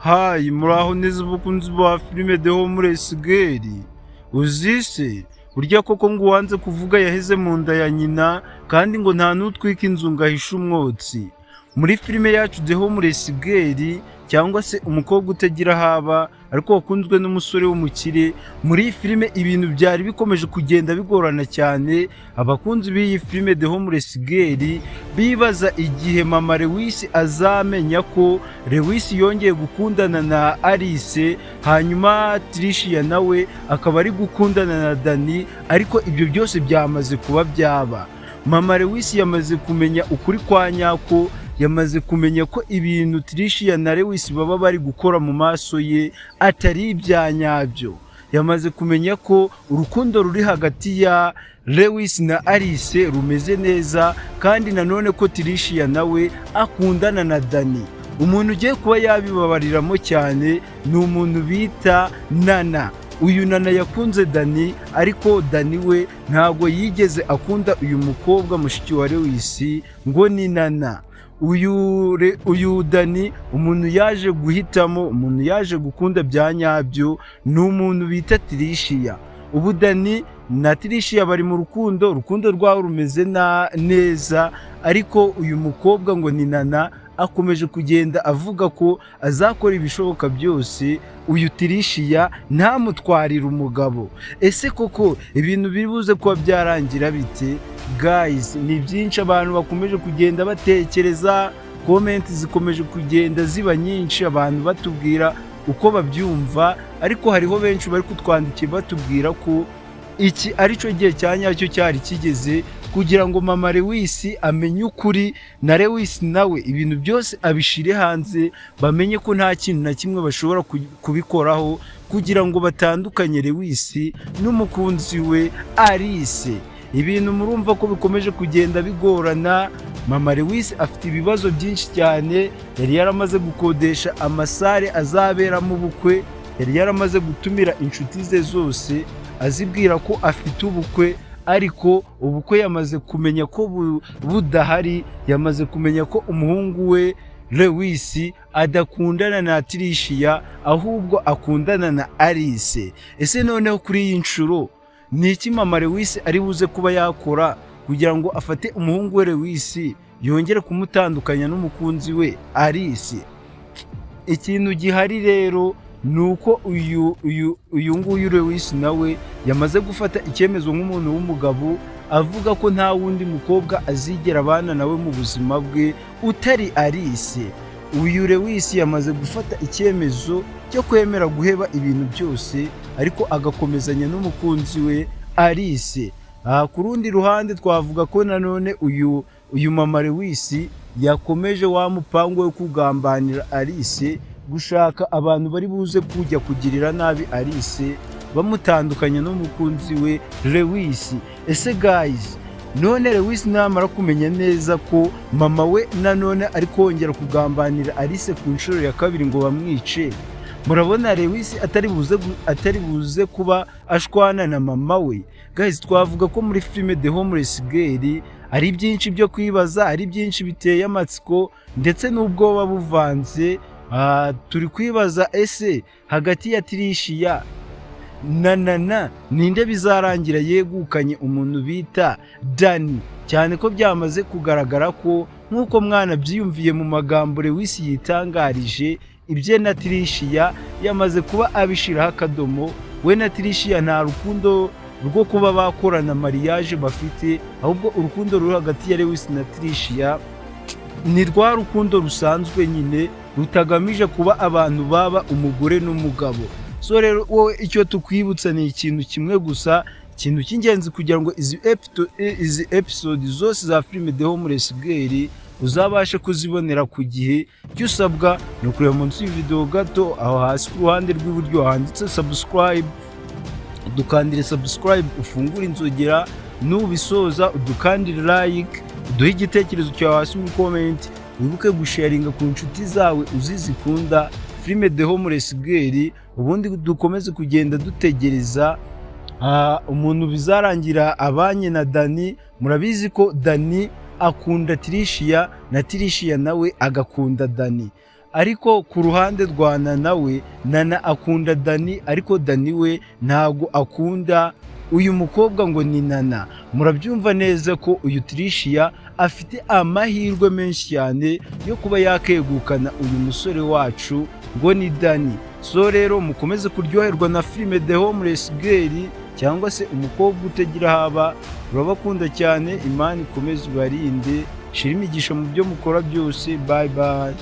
Hi, muraho neza bakunzi ba filime The Homeless Girl. Uzi se burya koko ngo uwanze kuvuga yaheze mu nda ya nyina, kandi ngo nta n'utwika inzu ngo ahishe umwotsi. Muri filime yacu The Homeless Girl, cyangwa se umukobwa utagira aho aba ariko wakunzwe n'umusore w'umukire, muri iyi filime ibintu byari bikomeje kugenda bigorana cyane. Abakunzi b'iyi filime The Homeless Girl bibaza igihe mama Lewis azamenya ko Lewis yongeye gukundana na Alice, hanyuma Tricia nawe akaba ari gukundana na Danny, ariko ibyo byose byamaze kuba byaba. Mama Lewis yamaze kumenya ukuri kwa nyako, yamaze kumenya ko ibintu Tricia na Lewis baba bari gukora mu maso ye atari ibya nyabyo. Yamaze kumenya ko urukundo ruri hagati ya Lewis na Alice rumeze neza, kandi nanone ko Tricia nawe akundana na Danny. Umuntu ugiye kuba yabibabariramo cyane ni umuntu bita Nana. Uyu Nana yakunze Danny, ariko Danny we ntabwo yigeze akunda uyu mukobwa mushiki wa Lewis ngo ni Nana. Uyu Danny, umuntu yaje guhitamo, umuntu yaje gukunda bya nyabyo, ni umuntu bita Tricia. Ubu Danny na Tricia bari mu rukundo, urukundo rwabo rumeze neza, ariko uyu mukobwa ngo ni Nana akomeje kugenda avuga ko azakora ibishoboka byose uyu Tricia ntamutwarire umugabo. Ese koko ibintu biri buze kuba byarangira bite? Guys, ni byinshi abantu bakomeje kugenda batekereza, comment zikomeje kugenda ziba nyinshi, abantu batubwira uko babyumva, ariko hariho benshi bari kutwandikira batubwira ko iki ari cyo gihe cya nyacyo cyari kigeze kugira ngo mama Lewis amenye ukuri, na Lewis nawe ibintu byose abishire hanze, bamenye ko nta kintu na kimwe bashobora kubikoraho kugira ngo batandukanye Lewis n'umukunzi we Alice. Ibintu murumva ko bikomeje kugenda bigorana. Mama Lewis afite ibibazo byinshi cyane. Yari yaramaze gukodesha amasare azaberamo ubukwe, yari yaramaze gutumira inshuti ze zose azibwira ko afite ubukwe, ariko ubukwe yamaze kumenya ko budahari. Yamaze kumenya ko umuhungu we Lewis adakundana na Tricia, ahubwo akundana na Alice. Ese noneho kuri iyi nshuro ni iki mama Lewis ari buze kuba yakora kugira ngo afate umuhungu we Lewis yongere kumutandukanya n'umukunzi we Alice? Ikintu gihari rero ni uko uyu nguyu Lewis nawe yamaze gufata icyemezo nk'umuntu w'umugabo, avuga ko nta wundi mukobwa azigera abana nawe mu buzima bwe utari Alice. Uyu Lewis yamaze gufata icyemezo cyo kwemera guheba ibintu byose, ariko agakomezanya n'umukunzi we Alice. Aha ku rundi ruhande twavuga ko nanone uyu mama Lewis yakomeje wa mupango wo kugambanira Alice, gushaka abantu bari buze kujya kugirira nabi Alice bamutandukanya n'umukunzi we Lewis. Ese guys, none Lewis namara kumenya neza ko mama we nanone ari kongera kugambanira Alice ku nshuro ya kabiri ngo bamwice, murabona Lewis atari buze kuba ashwana na mama we? Guys, twavuga ko muri filime The Homeless Girl ari byinshi byo kwibaza, ari byinshi biteye amatsiko ndetse n'ubwoba buvanze. Turi kwibaza, ese hagati ya Tricia na Nana ninde bizarangira yegukanye umuntu bita Danny? Cyane ko byamaze kugaragara ko, nk'uko mwana byiyumviye mu magambo Lewis yitangarije, ibye na Tricia yamaze kuba abishiraho akadomo. We na Tricia nta rukundo rwo kuba bakorana mariage bafite, ahubwo urukundo ruri hagati ya Lewis na Tricia ni rwa rukundo rusanzwe nyine rutagamije kuba abantu baba umugore n'umugabo. So rero wowe icyo tukwibutsa ni ikintu kimwe gusa, ikintu cy'ingenzi kugira ngo izi episode zose za filime The Homeless Girl uzabashe kuzibonera ku gihe, icyo usabwa ni ukureba munsi y'ivideo gato, aho hasi ku ruhande rw'iburyo handitse subscribe, udukandire subscribe, ufungure inzogera. Nubisoza udukandire like, uduhe igitekerezo cyawe hasi muri comment, wibuke gusharinga ku nshuti zawe uzi zikunda filime The Homeless Girl. Ubundi dukomeze kugenda dutegereza umuntu bizarangira abanye na Danny. Murabizi ko Danny akunda Tricia na Tricia nawe agakunda Danny. Ariko ku ruhande rwa Nana we, Nana akunda Dani, ariko Dani we ntago akunda uyu mukobwa ngo ni Nana. Murabyumva neza ko uyu Tricia afite amahirwe menshi cyane yo kuba yakegukana uyu musore wacu ngo ni Dani. So rero mukomeze kuryoherwa na filime The Homeless Girl, cyangwa se Umukobwa Utagira aho aba. Turabakunda cyane, Imana ikomeze ibarinde, shira imigisha mu byo mukora byose. Bye bye.